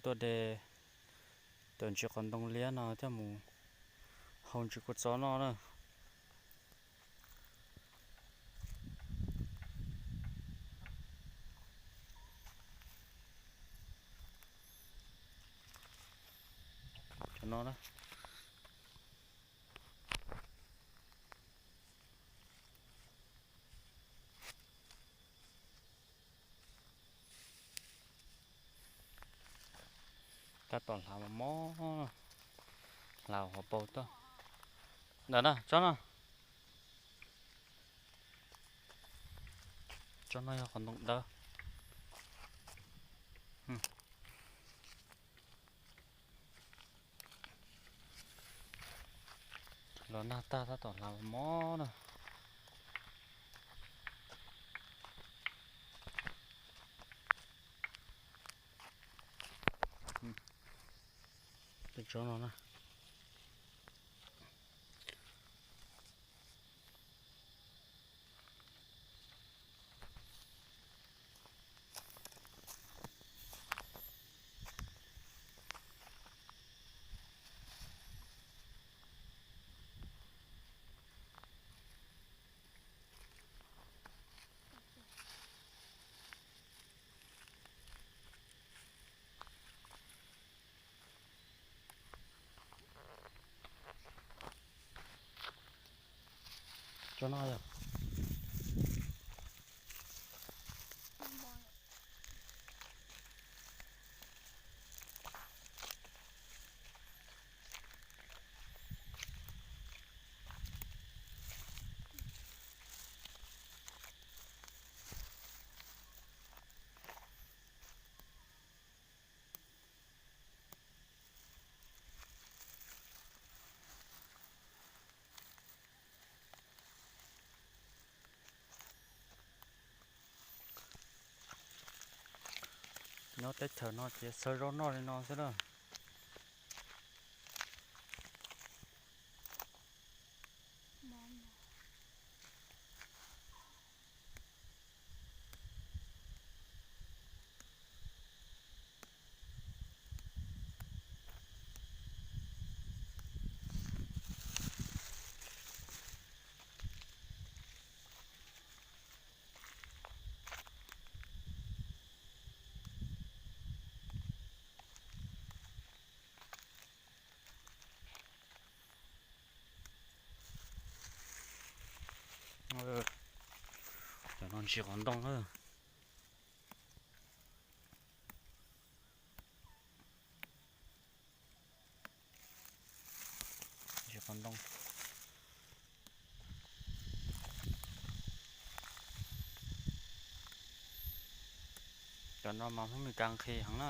Tuaj de cov ntsis qos ntoo liab no thiaj mus hau ntsis kua txob noj na. Cov no na. Tab tom hlav mos mos, hlav hauv paus tuaj. Ntawm na, tsob no. Tsob no yog qos ntoo dawb. Los nag tag tab tom hlav mos mos na. Tej tsob no na. Tsob no yog Nyob teb chaws no ces xawv zaub noj li no xwb na. Cov no ntsis qos ntoo na. Ntsis qos ntoo. Cov no mas Hmoob Mes Kas nqhis heev na.